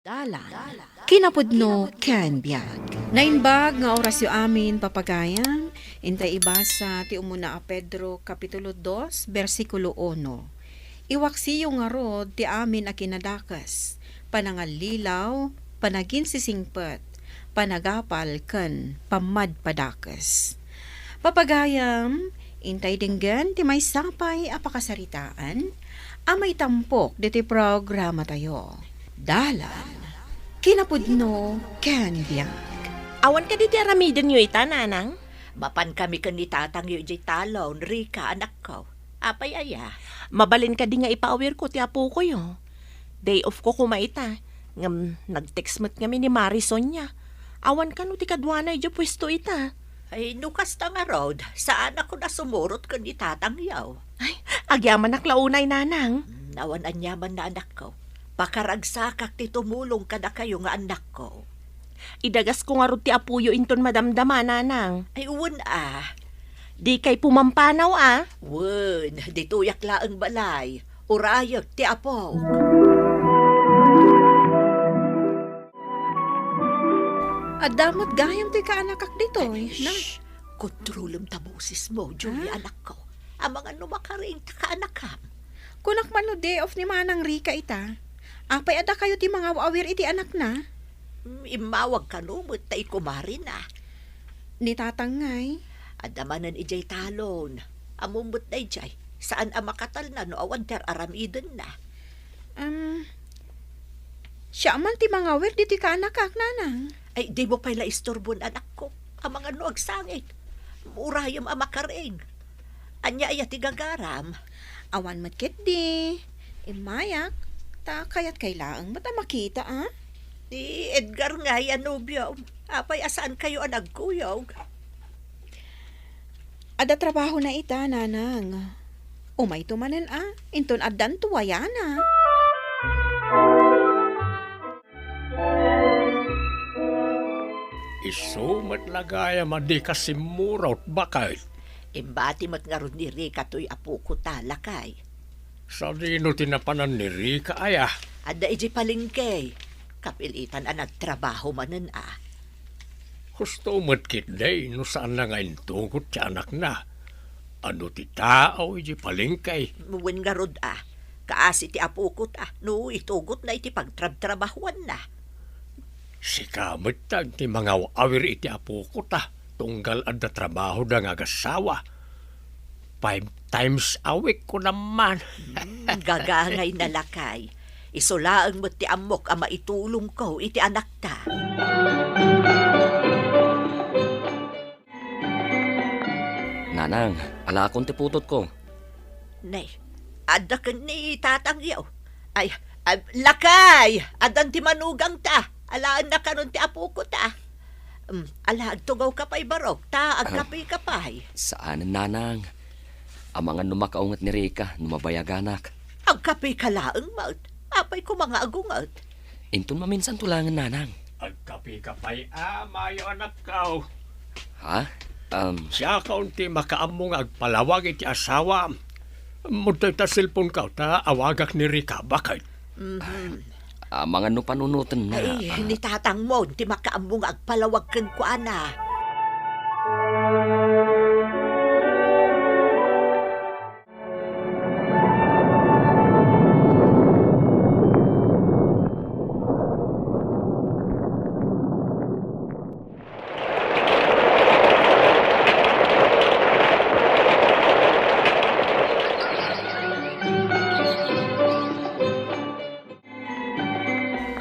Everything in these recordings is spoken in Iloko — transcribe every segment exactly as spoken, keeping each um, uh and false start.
Dalan, kinapudno ken biag. Naimbag nga orasyo amin, papagayam, intay ibasa ti umuna a Pedro, Kapitulo dos, bersikulo uno. Iwaksiyo ngarud ti amin a kinadakes, panangallilaw, panaginsisingpet, panagapal, ken pammadpadakes. Papagayam, intay denggen ti maysa pay a pakasaritaan a maitampok ditoy programatayo. Dalan, kinapudno, ken biag. Awan kadi ti aramidenyo ita, Nanang? Mapan kami ken ni tatangyo idiay talon, Rica, anakko. Apay aya? Mabalin kadi nga ipaawirko ti apokoyo? Day off ko koma ita. Ngem nag-text met ngamin ni Mari Sonia. Awan kano ti kaduana idiay puesto ita. Ay, no kasta ngarud, saanak a sumurot ken ni tatangyo. Ay, agyamanak la unay, Nanang. Mm, awan aniamanna, anakko. Pakaragsakak ti tumulong kadakayo nga annakko. Idagasko ngarud ti apoyo inton madamdama, Nanang. Ay, wen a. Dikay pumampanaw a. Wen, ditoyak laeng balay. Urayek ti apok. Adda met gayam ti kaanakak ditoy, na. Shh! Kontrolem ta bosesmo, Julie, Ha? Anakko. Amangan no makaring ta kaanakam. Kunak man no day off ni Manang Rica ita. Apay a dakayo ti mangaw-awir iti anakna? Mm, immawag kano met ta ikumarina. Ni Tatang ngay? Adda manen idiay talon. Ammom met daydiay, saan a makatalna no awan ti ar-aramidenna. Am, siak man ti mangawir ditoy kaanakak, Nanang. Ay, dimo pay la isturbon, anakko. Amangan no agsangit. Urayem a makaring. Ania aya ti gagaram? Awan met ketdi. Immayak, ta kayatkay laeng met a makita, a? Ni Edgar ngay a nobiom. Apay a saankayo a nagkuyog? Adda trabahona ita, Nanang. Umayto manen a, inton addanto a yana. Isu met la gayam a dika simmurot, baket. Imbati met ngarud ni Rica toy apokota, lakay. Sadino ti napanan ni Rica aya? Adda idiay palengke. Kapilitan a nagtrabaho manen a. Husto met ketdi no saanna nga intugot ti anakna. Adu ti tao idiay palengke. Wen ngarud a, kaasi ti apokota no itugotna iti pagtrabtrabahoanna. Sika met ti mangaw-awir iti apokota, tunggal adda trabahoda nga agassawa. Five times a week, kunam man. Hmm, gagangayna, lakay. Isu laeng met ti ammok a maitulongko iti anakta. Nanang, alaakon ti putotko. Nay, adda ken ni tatangyo. Ay, ay, lakay! Addan ti manugangta. Alaenna kanon ti apokota. Mm, ala, agtugawka pay, barok, ta agkapeka pay. Saan, Nanang. Amangan no makaunget ni Rica no mabayaganak. Agkapeka laeng met. Apay koma nga agunget? Inton maminsanto laengen, Nanang. Agkapeka pay a, mayo, anakko. Ha? Um, Siakon ti makaammo nga agpalawag iti asawam. Mudtoy ta cellphone-ko ta awagak ni Rica, baket. Mhm. Amangan no panunotenna. Ay, ni tatangmo ti makaammo nga agpalawag kenkuana.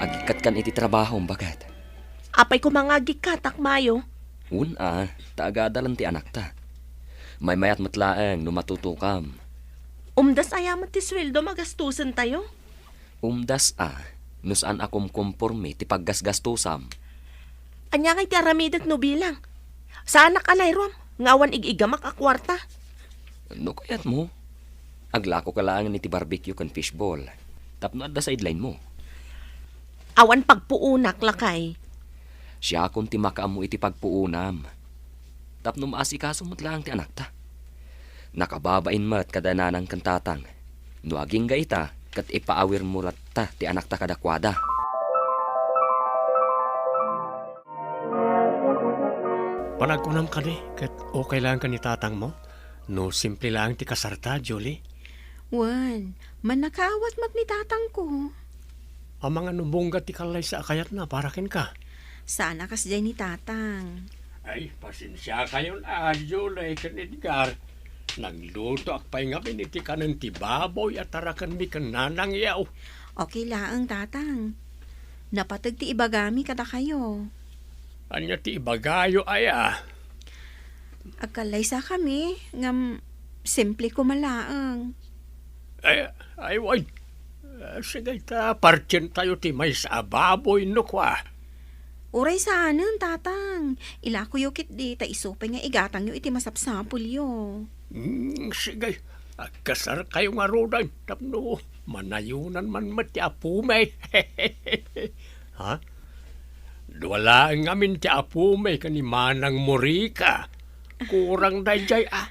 Agikatkan iti trabahom, baket. Apay koma nga agikkatak, Mayo? Wen a, ta agadalen ti anakta. Maymayat met laeng no matutukam. Umdas aya met ti sueldom a gastusentayo? Umdas a, no saan a kumkomporme ti paggasgastusam. Ania ngay ti aramidek no bilang? Saanak a nairuam nga awan ig-igamak a kuarta. No kayatmo, aglakoka laengen iti barbecue ken fishball tapno adda sideline-mo. Awan pagpuonak, lakay. Siakon ti makaammo iti pagpuonam. Tapno maasikaso met laeng ti anakta. Nakababain met kada nanang ken tatang. No agingga ita, ket ipaawirmo latta ti anakta kadakuada. Panagkunam kadi, ket okay lang ken ni tatangmo? No simple lang ti kasarta, Julie? Wen, mannakaawat met ni tatangko. Amangan no bungga ti kallaysa a kayatna para kenka. Saan a kasdiay ni tatang. Ay, pasensiakayon a, Julie ken Edgar. Naglutoak pay ngamin iti kanen ti baboy a tarakenmi ken nanangyo. Okay laeng, tatang. Napateg ti ibagami kadakayo. Ania ti ibagayo, aya? Agkallaysakami, ngem simple koma laeng. Ay, ay, wen. Ah, sige, ta partientayo ti maysa a baboy, no kua. Uray saanen, tatang. Ilakoyo ketdi, ta isu pay nga igatangyo iti masapsapulyo. Hmm, sige. Agkasarkayo ngaruden tapno manayonan man met ti apumi. Ha? Dua laeng ngamin ti apumi ken ni manangmo, Rica. Kurang daydiay a.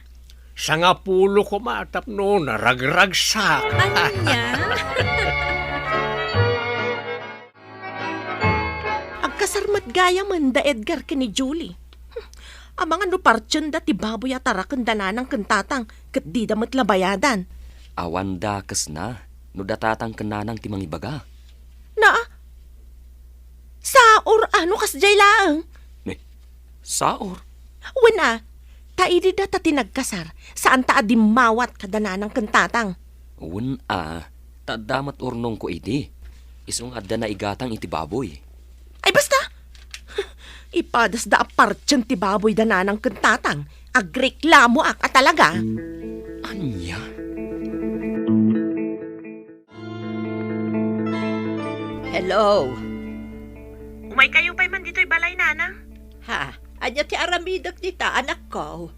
Sangapulo koma tapno naragragsak. Ania? Agkasar met gayamen da Edgar ken ni Julie. Hmm, amangan no partienda ti baboy a tarakenda nanang ken tatang ket dida met la bayadan. Awan dakesna no da tatang ken nanang ti mangibaga. Na? Saor a no kasdiay laeng? Ne, saor? Wen a, ta idi data ti nagkasar, saanta a dimmawat kada nanang ken tatang. Wen a, ta adda met urnongko idi. Isu nga adda naigatang iti baboy. Ay, basta! Ipadasda a partien ti baboy da nanang ken tatang. Agreklamoak a talaga. Ania? Hello. Umaykayo pay man ditoy balay, Nana? Ha? Ania ti aramidek dita, anakko?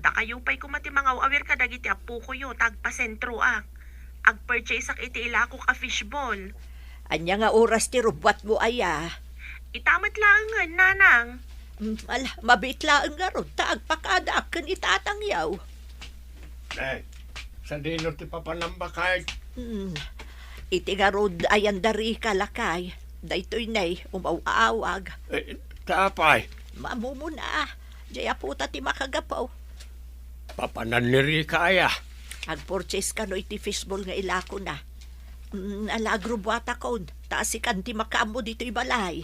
Dakayo pay koma ti mangaw-awir kadagiti appokoyo ta agpasentroak. Agpurchaseak iti ilakok a fishball. Ania nga oras ti rubbuatmo aya? Ita met laengen, Nanang. Mm, ala, mabiit laeng ngarud ta agpakadaak ken ni tatangyo. Eh, sadino ti papanam, baket? Hmm. Iti ngarud, ayan da Rica, lakay. Daytoy ne, umaw-awag. Eh, ta apay? Mamumuna. Diay aputa ti makagapu. Papanan ni Rica aya? Agpurchase kano iti fishball nga ilakona. Hmm, ala, agrubbuatakon. Ta sikan ti makaammo ditoy balay.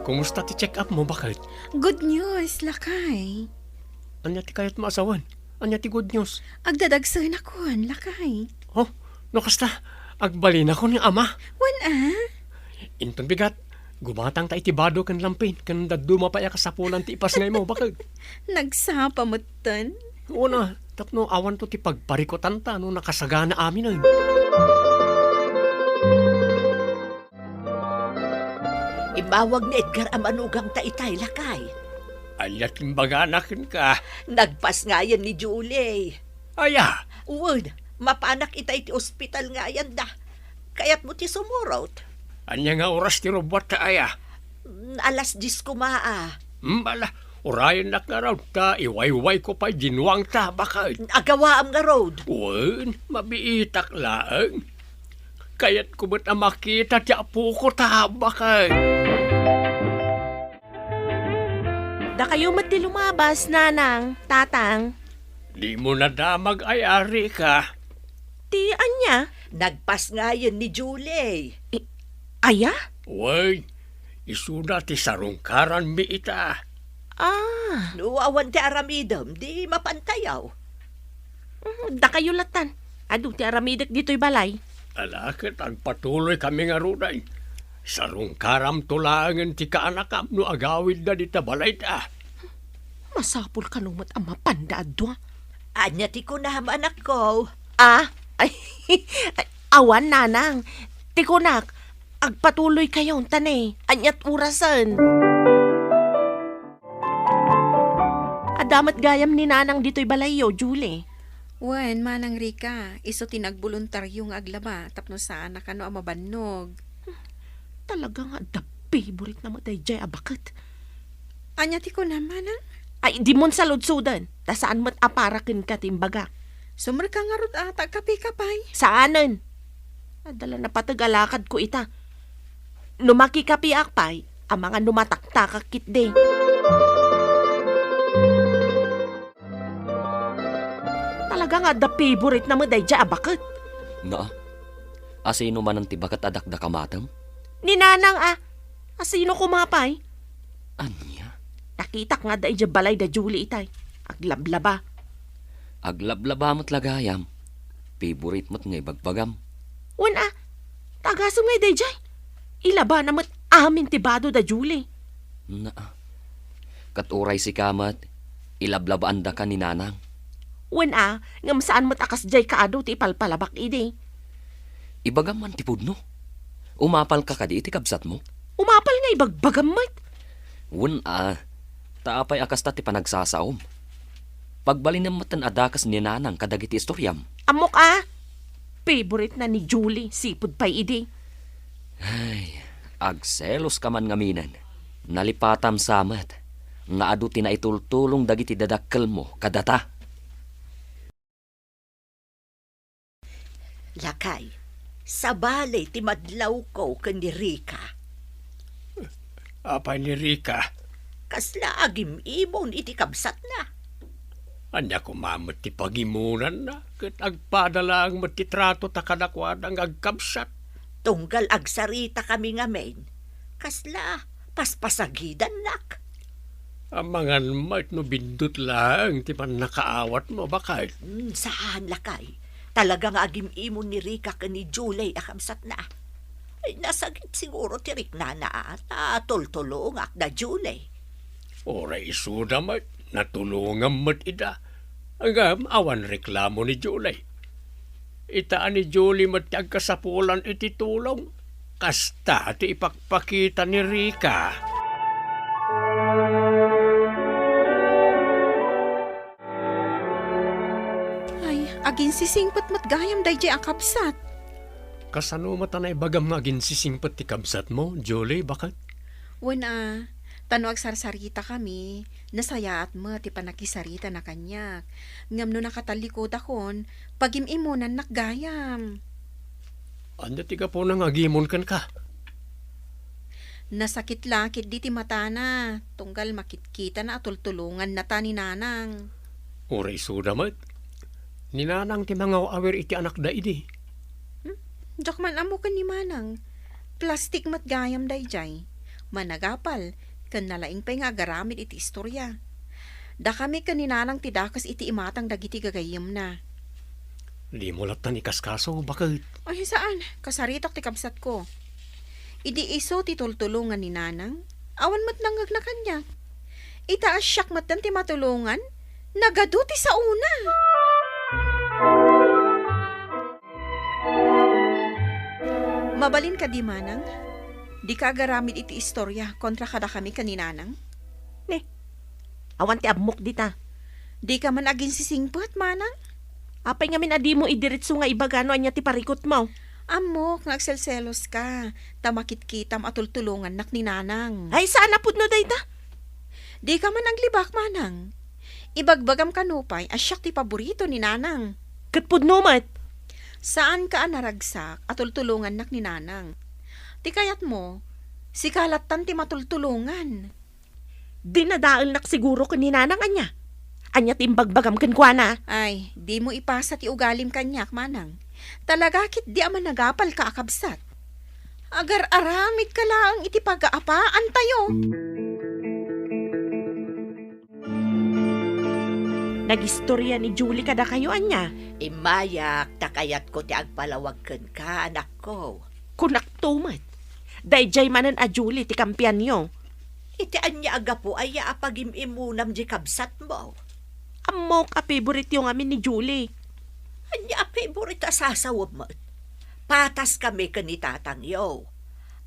Kumusta ti check-up mo, baket? Good news, lakay. Ania ti kayatmo a sawen? Ania ti good news? Agdadagsenakon, lakay. Oh, no kasta, agbalinakon nga ama. Wen a? Inton bigat, gumatangta iti bado ken lampin, ken dadduma pay a kasapulan ti ipasngaymo, baket. Nagsapa metten. Wen a, tapno awanto ti pagparikutanta no nakasagana aminen. Immawag ni Edgar a manugangta itay, lakay. Ania ti imbagana kenka? Nagpasngayen ni Julie. Aya? Wen, mapanak itay ti ospital nga ayanda. Kayatmo ti sumurot? Ania nga oras ti rubbuatta aya? Mm, alas dies koma a. Hmm, ala, urayennak ngarud ta iwaywayko pay dinuangta, baket. Agawaam ngarud. Wen, mabiitak laeng. Kayatko met a makita ti apoko ta, baket. Dakayo met ti lumabas, Nanang, Tatang. Dimo nadamag aya, Rica? Ti ania? Nagpasngayen ni Julie. I-, aya? Wen, isuna ti sarungkaranmi ita. Ah. No awan ti aramidem, di mapantayo. Mm, dakayo latan. Adu ti aramidek ditoy balay. Ala, ket agpatuloykami ngaruden. Sarungkaramto laengen ti kaanakam no agawidda dita balayda. Masapul kano met a mapanda a dua. Ania ti kunam, anakko? Ah? Ay, awan, Nanang. Ti kunak, agpatuloykayo ta ne, aniat orasen? Adda met gayam ni Nanang ditoy balayyo, Julie. Wen, Manang Rica, isu ti nagboluntaryo nga aglaba tapno saan a kano a mabannog. Talaga nga adda favorite na met daydiay a baket. Ania ti kunam, Manang? Ay, dimon saludsoden, ta saan met a para kenka ti imbagak. Sumrekka ngarud a, ta agkapeka pay. Saanen. Adda la napateg a lakadko ita. No makikapiak pay, amangan no mataktakak ketdi. Talaga nga adda favorite-na met daydiay a baket. Naa, asino manen ti baket a dakdakamatem? Ni Nanang a. Asino koma pay? Ania? Nakitak nga adda idiay balay da Julie itay. Aglablaba. Aglablaba met la gayam. Favorite met nga ibagbagam. Wen a, ta agasem nga daydiay. Ilabana met amin ti bado da Julie. Naa. Ket uray sika met, ilablabaandaka ni Nanang. Wen a, ngem saan met a kasdiay kaadu ti ipalpalabak idi. Ibagam man ti pudno. Umapalka kadi iti kabsatmo? Umapal nga ibagbagam met. Wen a, ta apay a kasta ti panagsasaom? Pagbalinem metten a dakes ni Nanang kadagiti istoriam. Ammok a, favorite-na ni Julie, sipud pay idi. Ay, agseloska man ngaminen. Nalipatam sa met nga adu ti naitultulong dagiti dadakkelmo kadata. Lakay, sabali ti madlawko ken ni Rica. Apay ni Rica? Kasla agim-imon iti kabsatna. Ania koma met ti pagimonanna, ket agpada laeng met ti trato ta kadakuada nga agkabsat. Tunggal agsaritakami ngamin, kasla paspasagidannak. Amangan met no bindut laeng ti pannakaawatmo, baket. Hmm, saan, lakay. Talaga nga agim-imon ni Rica ken ni Julie a kabsatna. Ay, nasakit siguro ti riknana a ta tultulongak da Julie. Uray isuda met, natulongam met ida. Ngem awan reklamo ni Julie. Ita a ni Julie met ti agkasapulan iti tulong. Kasta ti ipakpakita ni Rica. Ay, aginsisingpet met gayam daydiay a kabsat. Kasano met a naibagam nga aginsisingpet ti kabsatmo, Julie, baket? Wen a, ta no agsarsaritakami, nasayaat met ti pannakisaritana kaniak. Ngem no nakatalikudakon, pagim-imonannak gayam. Ania ti gapuna nga agimon kenka? Nasakit la ketdi ti matana, tunggal makitkitana a tultulongannata ni Nanang. Uray isuda met. Ni Nanang ti mangaw-awir iti anakda idi. Hmm? Diak man ammo ken ni Manang. Plastik met gayam daydiay. Managapal, ken nalaing pay nga agaramid iti istoria. Dakami ken ni Nanang ti dakes iti imatang dagiti gagayyemna. Dimo lattan ikaskaso, baket. Ay, saan? Kasaritak ti kabsatko. Idi isu ti tultulongan ni Nanang, awan met nangngegna kaniak. Ita a siak metten ti matulongan, nagadu ti saona. Mabalin kadi, Manang? Dika agaramid iti istoria kontra kadakami ken ni Nanang? Ne, awan ti ammok dita. Dika man aginsisingpet, Manang? Apay ngamin a dimo idiretso nga ibaga no ania ti parikutmo? Ammok nga agselseloska, ta makitkitam a tultulongannak ni Nanang. Ay, saan a pudno dayta? Dika man aglibak, Manang. Ibagbagam kano pay a siak ti paborito ni Nanang. Ket pudno met. Saanka a naragsak a tultulongannak ni Nanang. Ti kayatmo, sika lattan ti matultulongan. Dinadaelnak siguro ken ni Nanang ania? Ania ti imbagbagam kenkuana? Ay, dimo ipasa ti ugalim kaniak, Manang. Talaga ketdi a managapalka a kabsat. Agar-aramidka laeng iti pagaapaantayo. Nagistoria ni Julie kadakayo ania? Immayak, ta kayatko ti agpalawag kenka, anakko. Kunakto met. Daydiay manen a Julie ti kampianyo. Iti ania a gapu aya a pagim-imunam di kabsatmo? Ammok a favorite-yo ngamin ni Julie. Ania a favorite a sasawem met? Pataskami ken ni tatangyo.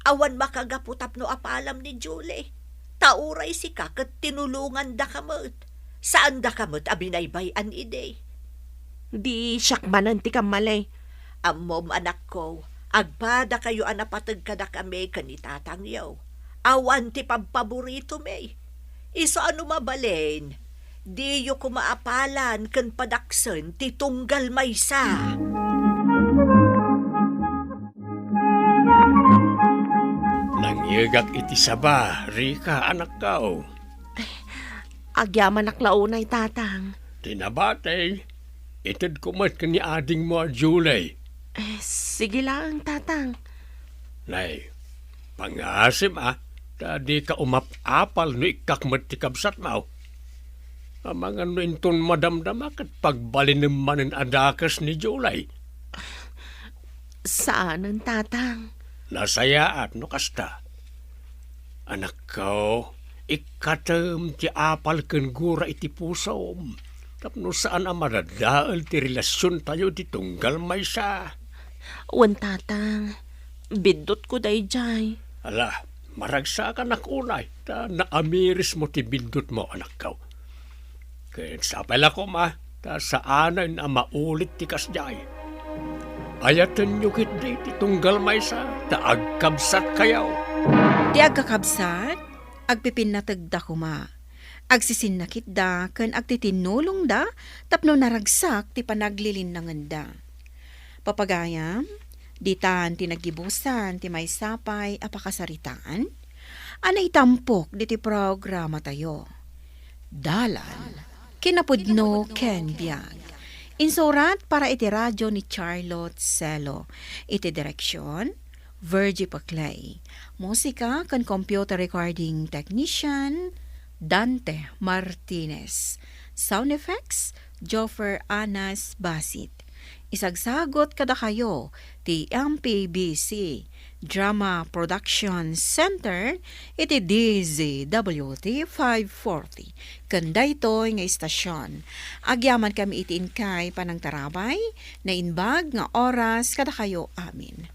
Awan makagapu tapno apalam ni Julie. Ta uray sika ket tinulongandaka met. Saandaka met a binaybay-an idi. Di siak manen ti kammali. Ammom, anakko, agpadakayo a napateg kadakami ken ni tatangyo. Awan ti pabpaboritomi. Isu a no mabalin, diyo koma apalan ken padaksen ti tunggal maysa. Agek iti saba, Rica, anakko. Agyamanak la unay, Tatang. Ti nabati, itedko met ken ni adingmo a Julie. Eh, sige laeng, Tatang. Nay, pangasim a, ta dika umap-apal no ikkak met ti kabsatmo. Amangan no inton madamdama ket pagbalinem manen a dakes ni Julie. Saanen, Tatang. Nasayaat no kasta. Anakko, ikkatem ti apal ken gura iti pusom, tapno saan a madadael ti relasiontayo iti tunggal maysa. Wen, Tatang, biddutko daydiay. Ala, maragsakanak unay, ta naamirismo ti biddutmo, anakko. Ket sapay la koma, ta saanen a maulit ti kasdiay. Ayatenyo ketdi ti tunggal maysa, ta agkabsatkayo. Ti agkakabsat, agpipinnategda koma. Agsisinnakitda ken agtitinnulongda tapno naragsak ti panaglilinnangenda. Papagayam, ditan ti naggibusan ti maysa pay a pakasaritaan a naitampok diti programatayo. Dalan, kinapudno ken biag. Insurat para iti radio ni Charlotte Celo. Iti direksyon, Virgie Paclay. Musika ken computer recording technician, Dante Martinez. Sound effects, Joffer Anas Basit. Isagsagot kadakayo ti M P B C Drama Production Center iti D Z W T five forty. Ken daytoy nga istasyon, agyamankami iti inkay panangtarabay, naimbag nga oras kadakayo amin.